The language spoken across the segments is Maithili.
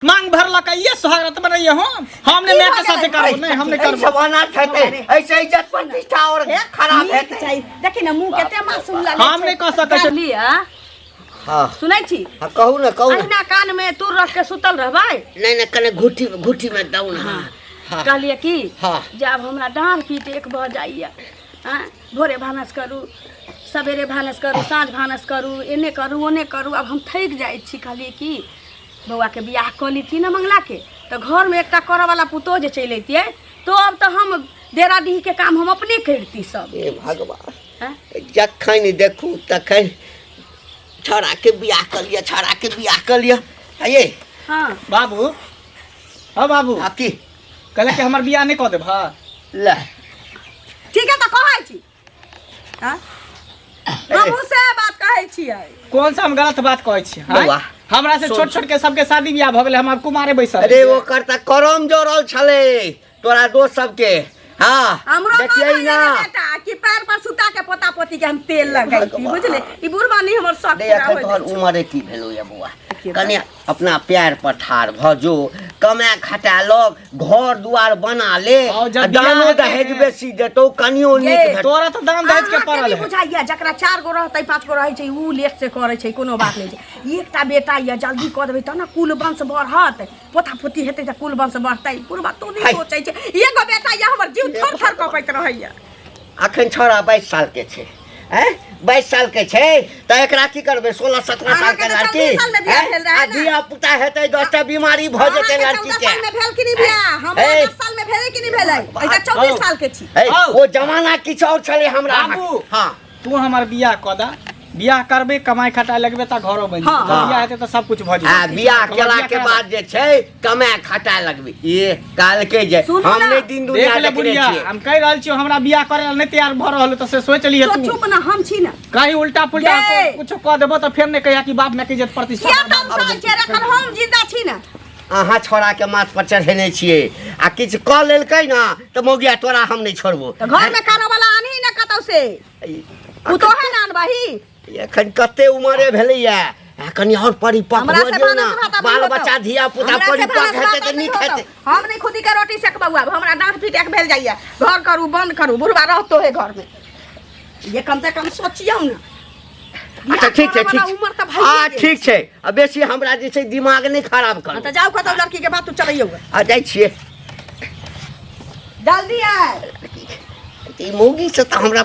मांग भरलक ये सोहागरात बनैये हम हम ने माय के साथे करबो नहीं हम नहीं एहि करबो सब अनर्थ हेतै एहिसँ इज्जत प्रतिष्ठा और खराब नीक हेतै छै देखी ने मुँह कते मासूम लगै हम नहि कऽ सकै छी लिअ हँ सुनै छी हँ, कहू ने कहू ने अहिना कान में तूर रख के सुतल रहबै नहि नहि कने घुटी घुटी मे दऊ ने हँ हँ कहलियै की हाँ। जे आब हमरा डाँड़ पीट एक भऽ जाइए आँय भोरे भानस करू सवेरे भानस करू साँझ भानस करू एने करू ओने करू आब हम थाकि जाइ छी कहलियै की बौआके बियाह कऽ लितियै ने मंगलाके तऽ घरमे एकटा करऽवला पुतोह जे चलि अयतियै तो आब तऽ हम डेरा डीहके काम हम अपने करिती सब हे भगवान आँय? जखन देखू तखन छौड़ाके बियाह कऽ लिअ छौड़ाके बियाह कऽ लिअ ये हँ बाबू हाँ बाबू आ की कहले कि हमर बियाह नहीं कऽ देब हाँ ले ठीक है तऽ कहै छी आँय? हमहूँ सएह बात कहै छियै कौन सा हम गलत बात कहै छी हाँ? बौआ, हमरा से छोट छोट के सबके शादी बियाह भऽ गेलै हम आब कुमारे बैसल अरे ओकर तऽ करम जोड़ल छलै तोरा दोस्त सबके हाँ हमरो देखियै मन ना होइए बेटा कि पैर पर सुता के पोता पोती के हम तेल लगैती बुझले ई बुढ़बा नहीं हमर शौक रे पूरा एखन होय तोहर उमरे की भेलौ ये बौआ कने अपना पैर पर ठाढ़ भऽ जो कमा खटा लग घर दुआर बना ले और जब आ बियाह दानो हेतै दहेज ने। बेसी देतौ कनियो नीक ये, भेटतौ तोरा तऽ दाम दहेज के अहाँके पड़ल भी है बुझाइया जकरा चार गो रहतै पाँच गो रहै छै उ लेट से करै छै कोनो बात नहि छै एकटा बेटा यऽ जल्दी कऽ देबै तब ने कुल वंश बढ़त पोता पोती हेतै तऽ कुल वंश बढ़तै बुढ़बा तो नहि हाय। सोचै छै एगो बेटा यऽ हमर जीव थर थर कँपैत रहैया अखन छौड़ा 22 साल के छै हैं 22 साल के छै तऽ एकरा की करबै 16 17 साल के अहाँके तऽ लड़की 24 सालमे बियाह हैं? भेल रहै आ ने? धिया पुता हेतै 10टा बीमारी भऽ जेतै अहाँके लड़की 14 के सालमे भेल कि नहि बियाह हमरा हे। 10 सालमे भेलै कि नहि भेलै एहि तऽ 24 साल के छी हे, आउ। ओ जमाना किछु और छलै हमरा बाबू। हाँ तू हमर बियाह कऽ दा बियाह करबे कमाई खटाई लगबे तऽ घरो बनि हाँ। जेतै। जब बियाह हेतै तऽ सब कुछ भऽ आ जेतै बियाह हमर केला बियाह के करा बाद जे छै कमाए खटाए लगबै ये कालके जे सुनू हम ना। नहि दिन दा। दुनिया देख ले देखने बुढ़िया छियै हम कहि रहल छियौ हमरा बियाह करे ला नहि तैयार भऽ रहल तऽ से सोच लिहे तो तू चुप ना हम छी ना कहीं उल्टा पुल्टा ये। कुछो कऽ देबो तऽ फेर नहि कहिया कि बाप माय के इज्जत प्रतिष्ठा किया तमसाइ छै एखन हम जिंदा छी ना अहाँ छोड़ा के माथ पर चढ़ेने छियै आ किछु कऽ लेलकै ने तऽ मौगिया तोरा हम नहि छोड़बो तऽ घर में करऽ वाला आनही ना कतौ से पुतोहे ना अनबही एखन कते उमरे भेलैया आ कनि और परिपक्व हमरा हो से जो ना भानस भात आब बाल नहि होतौ। बच्चा धिया पुता हमरा से परिपक्व भानस भात हेतै तऽ आब नहि नीक होतौ। हेतै हम नहीं खुदी के रोटी सेकबौ आब हमरा डाँट पीट एक भेल जाइया घर करू बंद करू बुढ़बा रहतो है घर में ये कम से कम सोचियौ ना अच्छा ठीक छै बियाह ठीक करऽ वाला उमर तऽ छै भइए आ गेल। ठीक छै आ बेसी हमरा जे छै दिमाग नहि खराब हाँ, करू तऽ जाउ कतौ लड़की के बात चलैयौ आ जाइ छियै जल्दी आय ई मौगी से तऽ हमरा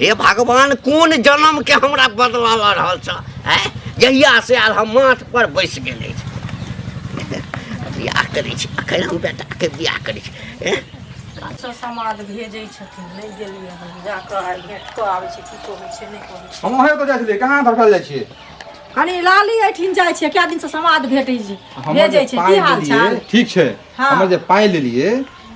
हे भगवान कोन जन्म के हमरा बदला लऽ रहल छ आँय जहिया से आयल हम माथ पर बैस गेल अछि बियाह करै छी अखन हम बेटाके बियाह करै छी एँ? अच्छा समाद भेजै छथिन नहि गेलियै हन जाकऽ आइ भेँट कऽ आबै छी की कहै छै नहि कहै छै हम अहें तऽ जाइ छलियै कहाँ धरखल जाइ छियै कनी लाली एहिठिन जाइ छियै कए दिनसँ समाद भेटै छै हमर जे भेजै छै पाइ की हाल लेलियै चाल ठीक छै हाँ। हमर जे पाइ लेलियै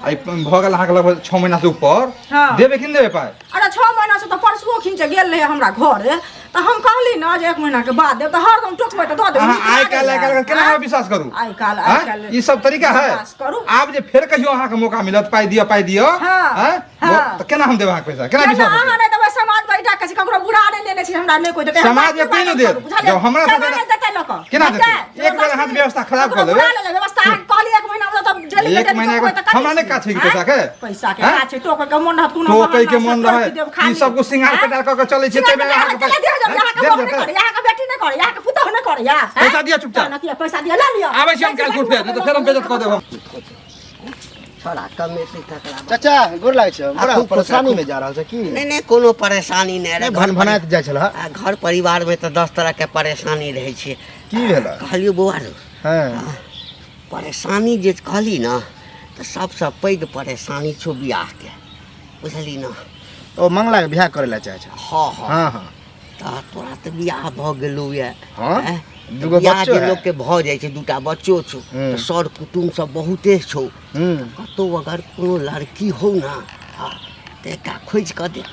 आइ भऽ गेल अहाँके लगभग 6 महीना से ऊपर हाँ। देबै कि नहि देबै पाइ अरे 6 महीना से तऽ परसुओ खिन गेल रहै हमरा घरे तऽ हम कहली ने जे एक महीना के बाद देब तऽ हरदम टोकबै तऽ दऽ देब अहाँ नीक आइ काल्हि आइ लागैए। काल्हि केना हमरा विश्वास करू आइ काल्हि आइ आँय? काल्हि ई सब तरीका है विश्वास करू आब जे फेर कहियो अहाँके मौका मिलत पाइ दिअ पाइ दिअ हाँ, आँय? हाँ। तऽ केना हम देब अहाँके पैसा केना केना विश्वास अहाँ हेतै? नहि देबै समाज पर ईटा कहै छै ककरो बुरा नहि लेने छी हमरा नहि कोइ देतै हम समाज में बात कोई नहि देत। बुझलियै? जब हमरा केना साथे- नहि देतै लऽ कऽ? केना देतै? देतै? एक बेर अहाँ व्यवस्था खराब कऽ ककरो देबै। बुरा लेले व्यवस्था अहाँ कहली एक महीना में तऽ डेली एक महीना के बाद- हमरा नहि काज छै कि पैसा के? पैसा के आँय? काज छै टोकै के मन रहत कोनो टोकै के बहाना से मन टोकि रहै देब खाली। ई सब कुछ सिंगार आँय? पेटार कऽ के चलै छै ताहिमे अहाँके पैसा दिअ जब अहाँके देब बहू नहि देतै? करैए, अहाँके बेटी नहि करैए, अहाँके पुतहु नहि करैए, आँय? पैसा दिअ चुपचाप। तहन किया पैसा दिअ लऽ लिअ आबै छी हम काल्हि खुद फेर नहि तऽ फेर हम बेइज्जत कऽ देब हम छोड़ा कमेतै तकरा बाद। चाचा गोर लागै छै बड़ा खूब खुश परेशानी रह, में जा रहल छै की नहि नहि कोनो परेशानी नहि रहै। घर भनभनाइत जाइ छल आ घर परिवारमे तऽ 10 तरहके परेशानी रहै छै की भेल कहलियौ बौआ रौ हँ परेशानी जे कहली ने तऽ सबसँ पैघ परेशानी छौ बियाहके बुझली ने ओ मंगला के बियाह करे ला चाहे छै हँ हँ हँ हँ तऽ तोरा तऽ बियाह भऽ गेलौ यऽ हँ, आँय? दूगो बियाह बच्चो जे है। लोकके भऽ जाइ छै दूटा बच्चो छौ तऽ सर कुटुम्ब सब बहुते छौ कतौ अगर कोनो लड़की हो ने हँ तऽ एकटा खोजि कऽ दे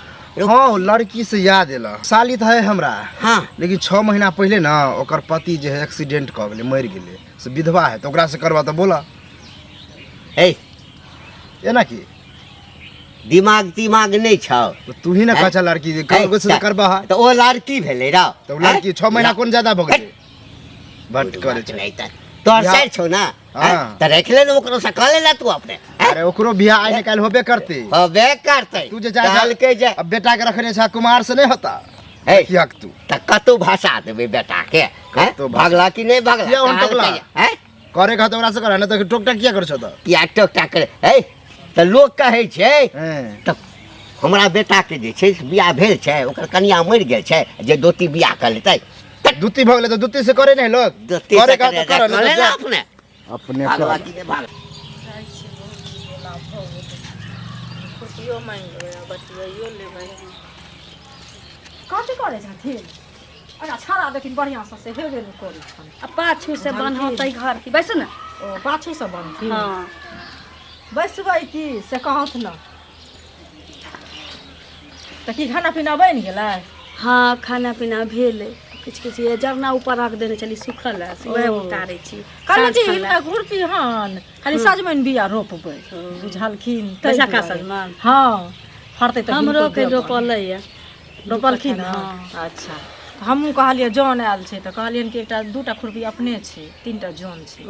हँ लड़की से याद एल साली तऽ है हमरा हँ लेकिन 6 महीना पहिले ने ओकर पति जे है एक्सीडेंट कऽ गेलै मरि गेलै से विधवा है तऽ ओकरा से करबा तऽ बोला हे एना की दिमाग तिमाग नहि छौ तू ही ने हैं? कहै छह लड़की जे हे, ककरो से करबा है तऽ ओ लड़की भेलै रौ तऽ ओ लड़की 6 महीना कोन ज्यादा भऽ गेलै बट करे छै नहि तऽ तोहर बियाह- सर छौ ना हाँ। हैं? तऽ राखि ले ने ओकरो से कऽ ले ने तू अपने हैं? अरे ओकरो बियाह आइ काल्हि होबे करते होबे करतै तू जे जा कहलकै जे अब बेटा के रखने छा कुमार से नहीं होता हे कियाक तू तऽ कतौ भाषा देबै बेटा के हैं? कतौ भाषा- भगला कि नहि भगला किया ओहन कहलकै टोकला? जे, हैं? करे का तो ओकरा से करे ना तो टोकटा किया कर छो तो किया टोकटा करे हे तऽ लोक कहै छै हैं तऽ हमरा बेटाके जे छै से बियाह भेल छै ओकर कनिया मरि गेल छै जे दोती बियाह कऽ लेतै दूती भऽ गेलै तऽ दूती से करे नहीं लोग दोती करे से का करे तो करे कऽ नहीं ले तो ने जा। अपने अपने भगला कर। कि नहि भागला खुशियो मांगि लेबै आ बतियाइयो लेबै। कथी करै छथिन? अच्छा छाड़ा देखिन बढ़िआँ से से हेबे नहि करै छनि। आ पाछू से बन्हतै घर की बैसू ने। ओ पाछू से बनथिन? हँ। बैसबै की से कहत ने। तऽ की खाना पीना बनि गेलै? हँ, खाना पीना भेलै। किछु किछु ये जरना ऊपर रख देने छली सुखल है, से वएह ओ। उतारै छी। कहली साँझ जी खन हिनका घुरती हन खाली सजमनि बिया रोपबै बुझलखिन ताहि बैसाखा दुआरे। सजमनि? हँ, फड़तै तऽ हमरो हिनको के देबनि। रोपलै ये। रोपलखिन? हँ। हँ, अच्छा हमहूँ कहलियै जन आयल छै तऽ कहलियनि कि एकटा दूटा खुरपी अपने छै, तीनटा जन छै,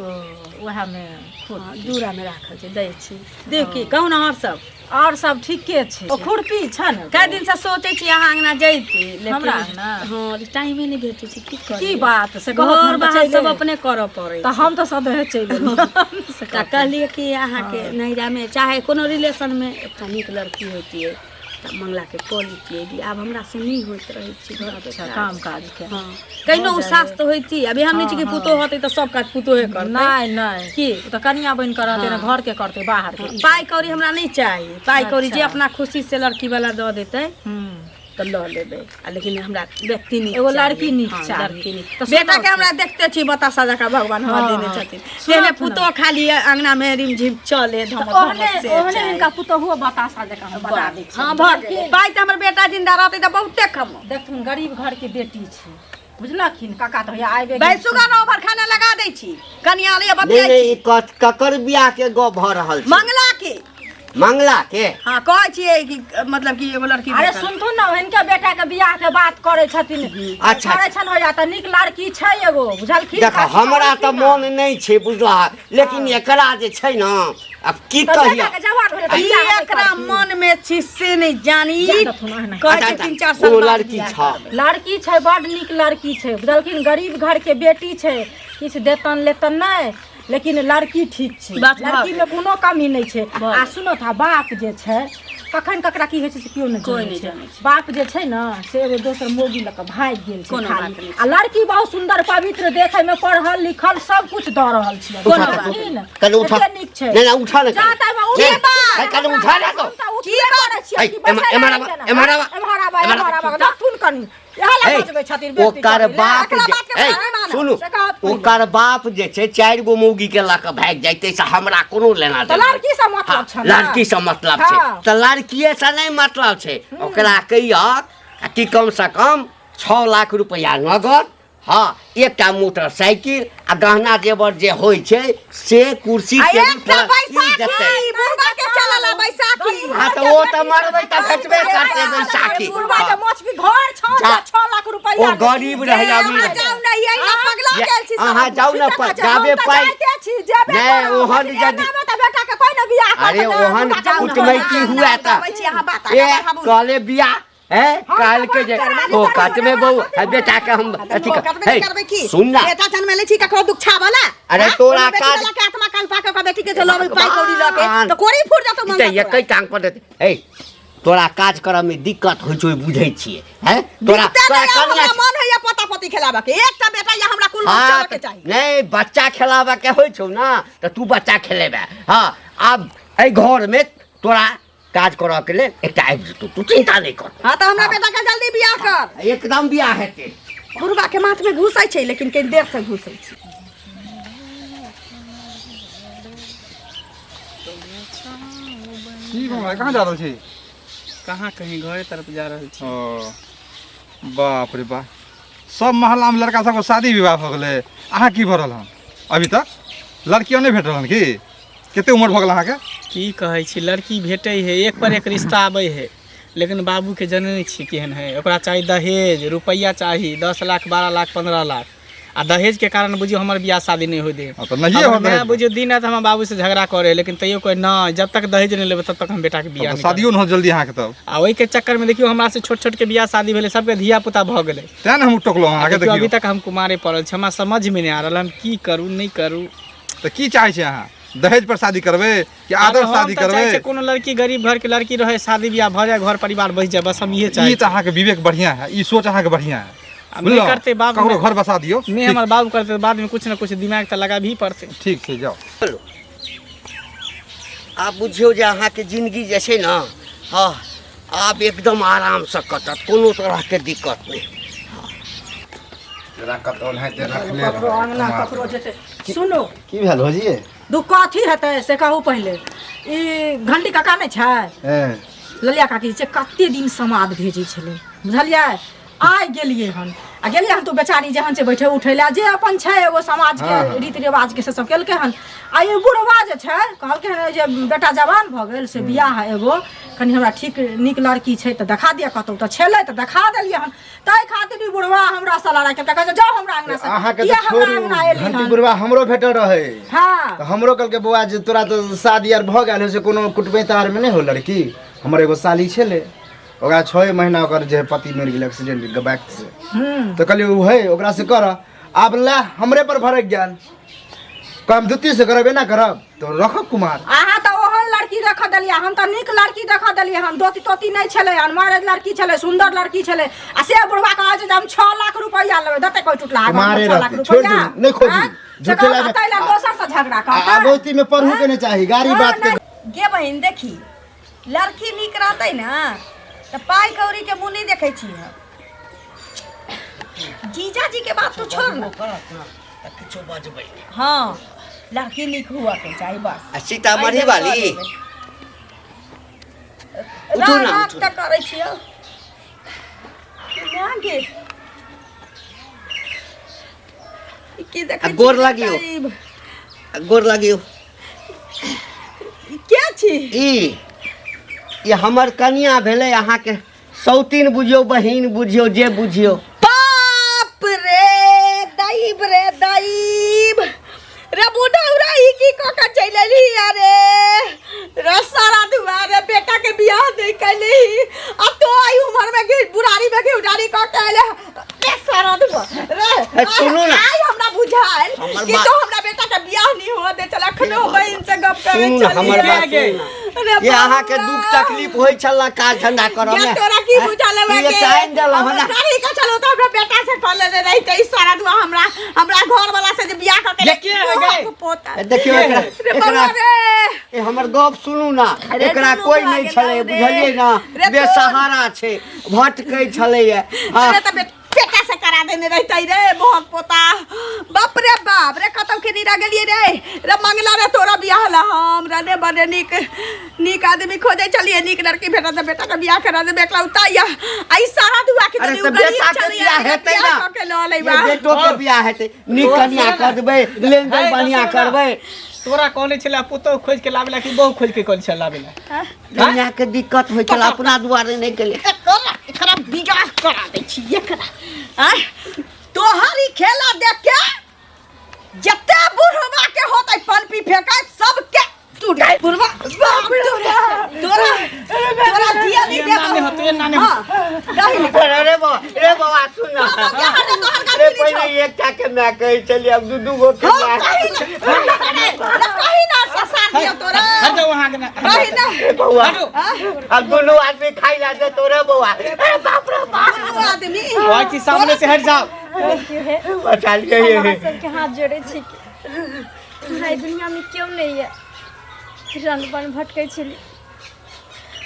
उएहमे खुद हँ, दूरामे राखल छै, दै छी। देख की कहू ने आओर सब? आओर सब ठीके छै। ओ खुरपी छै ने। कए दिनसँ सोचै छी अहाँ अङ्गना जैती लेकिन हमरा अङ्गना? हँ, टाइमे नहि भेटै छै, की करी? की बात से कहत घर हम तऽ बाहर चलि सब एबै। अपने करऽ पड़ै। तऽ हम तऽ सदैव चलि एलियै। तऽ कहलियै कि अहाँके नैहरामे चाहे कोनो रिलेशनमे एकटा नीक लड़की होइतियै तऽ मंगलाके कऽ लितियै बियाह। आब हमरा से नहि होइत रहै छै घरके अच्छा काज। काम काज के हँ, कहिनो ओ सास तऽ होइती। अभी हम नहि छी कि पुतोह होतै तऽ सब काज पुतोहे करतै। नहि नहि, की ओ तऽ कनिया बनि कऽ रहतै ने, घर के करतै बाहर के। पाइ कौड़ी हमरा नहि चाही। पाइ कौड़ी जे अच्छा। अपना खुशी से लड़की वाला दऽ देतै हूँ तऽ लऽ लेबै आ लेकिन हमरा व्यक्ति नीक एगो चाही। लड़की नीक हँ, चाही। लड़की नीक। तऽ बेटा सुनू के हमरा देखते छी बतासा जकाँ भगवान हमरा हँ, देने हँ। छथिन। सुनू तेहने ने। पुतोह खाली अंगना में रिमझिम चले धमक ओहने धमक से ओहने चाही। हिनका पुतोहुओ बतासा जकाँ हम बना दै छियनि। हँ, भऽ गेलै। पाइ तऽ हमर बेटा जिंदा रहतै तऽ बहुते कमो। देखथुन, गरीब घर के बेटी छै बुझलखिन। काका तऽ हैया आबि गेल। बैसुगा ने, ओभर खाना लगा दै छी, कनिया लिए नहि बतियाइ नहि छी। ई ककर बियाह के गप भऽ रहल छै? मंगला के। मंगला के? हँ, कहै छियै कि मतलब कि एगो लड़की अरे भेटल। सुनथुन ने, हिनके बेटा के बियाह के बात करै छथिन। अच्छा। करै छनि होइया तऽ नीक लड़की छै एगो बुझलखिन। देख, काकी हमरा तऽ कहलखिन ने। मोन नहि छै बुझला, लेकिन एकरा जे छै ने आब की तऽ कहिया। बेटा के जवान भेलै तऽ ई बियाह नहि एकरा करथिन। मन में छी से नहि जानी। जा देथुन ओहने। कहै अच्छा, छै अच्छा, 3-4 साल ओ बाद लड़की बियाह छ करबै। लड़की छै, बड नीक लड़की छै बुझलखिन। गरीब घर के बेटी छै, किछु देतन लेतन नहि, लेकिन लड़की ठीक छै। बस भऽ लड़की में कोनो कमी नहि छै। आ सुनो था, बाप जे छै कखन ककरा की होइ छै से केओ नहि कोइ जानै नहि छै। जानै छै। बाप जे छै ने से एगो दोसर मौगी लऽ कऽ भागि गेल छै कोनो खाली। बात नहि। आ लड़की बहुत सुंदर पवित्र देखै में पढ़ल लिखल सब कुछ दऽ रहल छै। उठा तऽ, बुझलखिन? कनि उठा। एते नीक छै। नहि नहि, उठा ने। जा ताहिमे नहि, उठे नहि, कनि उठा ने तो। हम तऽ उठबे करै छियै है, कि बैसै एम्हर नहि आबा, देना। एम्हर आबा। एम्हर आबा, एम्हर एम्हर आबा। आबा, देखथुन कनि इएह लए हे, बजबै छथिन बेटी ओकर करै लए। बाप एकरा जे बात के हे, नहि मानब। सुनू, से कहत पहिले। ओकर बाप जे छै चारि गो मौगी के लऽ कऽ भागि जाइते से हमरा कोनो लेना तऽ देना लड़की से मतलब हाँ, छनि ने। लड़की से मतलब छै। हाँ। तऽ लड़किए से नहि मतलब छै। ओकरा कहियक आ कि कम से कम 6 लाख रुपया नगद, हाँ, एकटा मोटरसाइकिल आ गहना जेवर जे होइ छै से कुर्सी आ टेबुल एकटा पर ई बैसाखी देतै। बुढ़बा के चलल आ बैसाखी। हाँ, तऽ ओ तऽ मरबै तऽ भेटबे करतै बैसाखी। बुढ़बा के हाँ। मोछ भी घर छौ जा। 6 लाख रुपया ओ गरीब रहै अमीर। अहाँ जाउ ने, एहिना पगला गेल छी सब। अहाँ जाउ ने जाबे पाइ नहि, ओहन यदि- तऽ बेटा के कोई ने बियाह करतै अरे तऽ ओहन बुढ़बा के कुटमैती हुए तऽ दबै छी अहाँ बात ए आगाँ बढ़ाबू। कहले बियाह है काल के जे ओ कटमे बहु है बेटा के हम अथी करबे नहि करबै की हे सुन ना। बेटा जन्मेले छी ककरो दुख वाला? अरे हाँ? तोरा कोनो बेटी काज- वाला के आत्मा कल्पा के ओकरा बेटी के जे लबै पाइ कौड़ी लऽ के भगवान। तऽ कोरी फूट जेतौ ई मन तऽ एकै टांग पर देतै। हे, तोरा काज करऽ में दिक्कत होइ छौ बुझै छियै। हैं तोरा तोरा हमरा कनिया मन होइया पोता पोती खेलाबऽ के। एकटा बेटा या हमरा कुल हाँ चलऽ के चाही। नहि, बच्चा खेलाबऽ के होइ छौ ना तऽ तू बच्चा खेलेबे। हाँ, आब एहि घर में तोरा काज करऽ के लेल एकटा आबि जेतौ, तू चिंता नहि कर। हाँ, तऽ हमरा बेटा के जल्दी बियाह कर। एकदम बियाह हेतै। बुढ़बा के माथ में घुसै छै लेकिन कनि देर से घुसै छै। की भाई, कहाँ जा रहल छी? कहाँ कहीं, घरे तरफ जा रहल छी। ओ बाप रे बाप, सब मोहल्लामे लड़का सबके शादी विवाह भऽ गेलै, अहाँ की भऽ रहल हन? अभी तक लड़कियों नहि भेट रहल हन की? कते उम्र भऽ गेल अहाँके? की कहै छी, लड़की भेटै है, एक पर एक रिश्ता आबै है, लेकिन बाबूके जनै नहि छियै केहन है। ओकरा चाही दहेज, रुपैआ चाही, 10 लाख, 12 लाख, 15 लाख। आ दहेज के कारण बुझियो हमर बियाह शादी नहि होय दे। हँ, तऽ नहिये हमर होत माय दहेज। बुझियो दिन राति हमर बाबू से झगड़ा करे, लेकिन तैयो कहे नहि, जब तक दहेज नहि लेबै तब तक हम बेटा के बियाह तब तऽ नहि शादियो करब। नहि होत जल्दी अहाँके तब। आ ओहि के चक्कर में देखियो हमरा से छोट छोट के बियाह शादी भेलै, सबके धिया पुता भऽ गेलै। तेँ ने हम टोकलहुँ अहाँके। देखियो अभी देखियौ तक हम कुमारे पड़ल छी, हमरा समझ में नहि आ रहल हम की करू नहि करू। तऽ की चाहै छी अहाँ, दहेज पर शादी करबै कि आदर्श हम शादी तऽ चाहै करबै? छियै कोनो लड़की गरीब घर के लड़की रहै, शादी बियाह भऽ जाय, घर परिवार बसि जाय, बस हम इहे चाहै ई तऽ अहाँके विवेक बढ़िआँ है, ई सोच अहाँके बढ़िआँ है। आब नहि बुझलहुँ? करतै बाप ककरो नहि- घर बसा दियौ। नहि हमर बाबू करतै तऽ बादमे कुछ ने कुछ दिमाग तऽ लगाबही पड़तै। ठीक छै, जाउ। आब बुझियौ जे अहाँके जिंदगी जे छै ने, हँ, आब एकदम आरामसँ कटत, कोनो तरहके दिक्कत नहि। जेना कतौ ओनाहिते रखले ककरो रहै अंगना कुमार। ककरो जेतै। सुनू, की भेल भौजी? दुख कथी हेतै से कहू पहिले। ई घंटी काका नहि छै? हेँ। ललिया काकी छै, कते दिन समाद भेजै छलै, बुझलियै? आइ गेलियै हन आ गेलियै हन तऽ बेचारी जेहन छै बैठे उठै लए जे अपन छै एगो समाजके हँ, हँ। रीति रिवाजके से सब केलकै हन। आ ई बुढ़वा जे छै कहलकै हन जे बेटा जवान भऽ गेल से बियाह एगो कनि हमरा ठीक नीक लड़की छै तऽ देखा दिअ कतहु तऽ छलै तऽ देखा देलियै हन। ताहि खातिर ई बुढ़वा हमरा से लड़ाइ केलकै, कहै छै जाउ हमरा अंगना से। अहाँके किया तऽ हमरा छोड़ू, अंगना एली घंटी हन? बुढ़वा हमरो भेटल रहै। हँ। तऽ हमरो कहलकै बौआ जे तोरा तऽ शादी आर भऽ गेल हो से कोनो कुटुम्ब आरमे नहि हो लड़की। हमर एगो साली छलै, ओकरा 6 महीना ओकर जे पति मरि गेलै एक्सीडेंट बाइक से, तऽ कहलियै ओ है ओकरा से कर। आब ला हमरे पर भड़क गेल, कह हम दूती से करब, एना करब तऽ रखब कुमार। अहाँ तऽ ओहन लड़की देख देलियै, हम तऽ नीक लड़की देख देलियै हन। दोती तोती नहि छलै हन, मैरेज लड़की छलै, सुन्दर लड़की छलै। आ से बुढ़वा कहै छै जे हम 6 लाख रुपैआ लेबै, देतै कोइ टुटला कुमारे 6 लाख रहतै, छोड़ि रुपैआ? दियौ, नहि खोजू। आँय? से झूठे कहू, लागे- ताहि लए दोसर से झगड़ा आ करतै। आबौती में पढ़ू के नहि चाही गाड़ी हँ, बात के। नहि। गे बहिन देखी, लड़की नीक रहतै ने तऽ पाइ कौड़ी के मुँह नहि देखै छी हम। जीजाजी के बात तू छोड़ ना। करत ने तऽ किछो बजबै नहि। हाँ, लड़की नीक हुआ के चाही बस। आ सीतामढ़ी वाली उठू ना, रात उठू। तक करै छियौ ना गे। ई की देखै आ गोर छी? लागियौ। गरीब। गोर लागियौ। ई के छी? ई ई हमर कनिया भेलै, अहाँके सौतीन बुझियौ, बहिन बुझियौ, जे बुझियौ। बाप रे दैब रे दैब रे बुढ़ौरा, ई की कऽ के चलि एलही? अरे रे सारा दुआरे बेटा के बियाह नहि कैलही आ तो आई उम्र में घी बुढ़ारी में घी उडारी कऽ के एले रे सारा दुआ रे। ए, सुनू ना। आई हमरा बुझायल हमर कि बात- तो हमरा बेटा के बियाह नहीं हुआ दे चल, अखनो बहिन से गप करै सुनू ना, हमर छलियै। बात सुनू ना। रे ये अहाँके बौआ। दुख तकलीफ होइ छल ना काज धंधा करऽ या मे? तोरा की बुझल है ई गे? एकटा आनि देलहुँ हमर हन। गाड़ी के चलो तऽ हमरा बेटा से कऽ लेने रहितै। ई सारा दुआ हमरा हमरा घर वाला से जे बियाह कऽ के ये के है गे? पोता। ए, देखियौ एकरा रे एकरा बौआ रे। ए, हमर गप सुनू ना। अरे एकरा दुनू कोई भए नहि गेलौ छलै, रे। बुझलियै ना? रे तोर- बेसहारा छै, भटकै छलैया। हँ। अरे तऽ बेटा से करा देने रहितै रे मोहक पोता। बाप रे बाप रे, कतौ के निरा गेलियै रे। रे मंगला रे, तोरा बियाह ला हम रे बड़े नीक नीक आदमी खोजै छलियै, नीक लड़की भेटत तऽ बेटा के बियाह करा देबै। एकलौता या आ ई सारा दुआ के अरे देली, तऽ उ गरीब बेटा के छलैया, बियाह एकरा हेतै बियाह ना। कऽ के लऽ ये लेबा। बेटो के बियाह हेतै, नीक कनिया कऽ देबै, लेनदेन है, बढ़िया सुनू ना। करबै। तोरा कहने छलै पुतोहु खोजि के लाबै ला कि बहु खोजि के कहने छलै लाबै ला? कनिया के दिक्कत होइ छल, अपना दुआरे नहि गेलै। एकरा एकरा बियाह करा दै छी एकरा। आँय, तोहर ई खेला देख के जते बुढ़वा के होतै पनपी फेकै सबके टूट गई। बुढ़वा बाप तोरा तोरा तोरा जिया नहीं ये नाने होतै, ये नाने हाँ, दही ले। अरे बाबा रे बाबा, सुन ना। बाबा, क्या हटे तोहर गाड़ी रे नहीं पहिले एकटा के माय कहै छलियै, आब दू दू गो के हाँ, माय। कही ना रे, कही ना ससार दियौ तोरा। हट जाओ अहाँ के ना। कही ना। रे बौआ, हटू। आब दुनू आदमी खाइ ला देतो रे बौआ। अरे बाप रे बाप। दुनू आदमी कहै छी सामने से हट जाओ। बचा लियै। हम अहाँ सबके हाथ जोड़ै छी कि हमरा एहि दुनियामे केओ नहि यऽ, रन बन भटकै छली,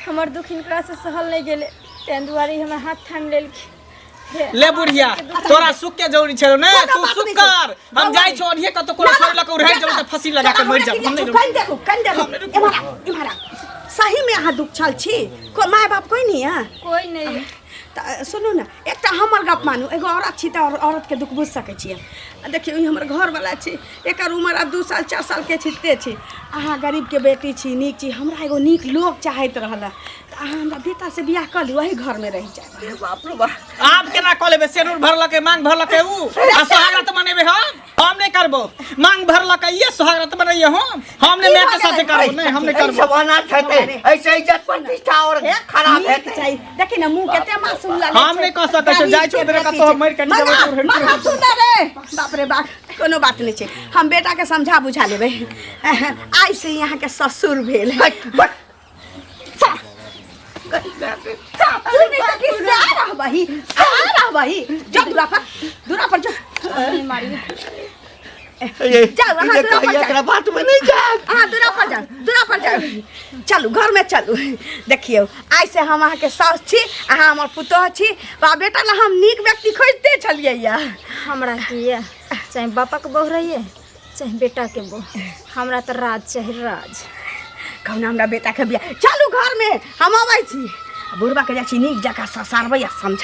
हमर दुख हिनकरासँ सहल नहि गेलै, ताहि दुआरे ई हमर हाथ थामि लेलखिन। हे, ले बुढ़िया, तोरा सुख के जरूरी छलो ने, कोनो तू बात सुख नहि कर। छै। हम जाइ छौ ओनिये कतौ कोनो छोड़ लक उड़ाइ जब तऽ फंसी लगा के मरि जाब। हम नहि कनि देखू, कनि देखू, एम्हर आ, एम्हर आ। सही में अहाँ दुख छल छी? को माय बाप कोई नहीं है? कोइ नहि यऽ। तऽ सुनू ने, एकटा हमर गप मानू। एगो औरत छी तऽ औरतके दुःख बुझि सकै छियै। आ देखियौ, ई हमर घरवला छी, एकर उमर आब 2 साल 4 सालके छिते छी। अहाँ गरीबके बेटी छी, नीक छी। हमरा एगो नीक लोक चाहैत रहल, तऽ अहाँ हमरा बेटासँ बियाह कऽ लिअ, वही घरमे रहि जायब। बाप रे बाप। आब केना कऽ लेबै? सेनुर भरलकै, मांग भरलकै उ, आ सोहागरात मनेबै हम? हम नहि करबो। मांग भरलकै ये, सोहागरात मनैये हम? हम नहि माय के साथे करबो, नहि, हम नहि एहि करबो। सब अनर्थ हेतै, एहिसँ इज्जत प्रतिष्ठा और खराब नीक हेतै। चाही। देखी ने, मुँह कते मासूम लागै हम छै। नहि कऽ सकै छियै, जाइ छियै, गरीबके ओकरा बेटी कतहु छै। मरि कऽ जेबै, मगा, दूर हटि मगा, सुनऽ रे। बाप रे बाप, कोनो बात नहि छै, हम बेटाके समझा बुझा लेबै। आइ से अहाँके ससुर भेल। ससुर नहि तऽ की, सएह रहबही, सएह रहबही। जो दूरा पर, दूरा पर जो। ये जाउ, अहाँ ई जे दूरा पर कहैया, जाउ। एकरा बात में नहीं जायब। अहाँ दूरा पर जाउ, दूरा पर जाउ। चलू, घरमे चलू। देखियौ, आइ से हम अहाँके साउस छी, अहाँ हमर पुतोह छी। बा, बेटा ला हम नीक व्यक्ति खोजिते छलियै यऽ। हमरा की ये, चाहे बापाके बहू रहिए चाहे बेटाके बहू, हमरा तऽ राज चाही, राज। कहू हमरा बेटाके बियाह। चलू घरमे, हम अबै छी। बुढ़बाके जाइ छी नीक जकाँ ससारबै आ समझा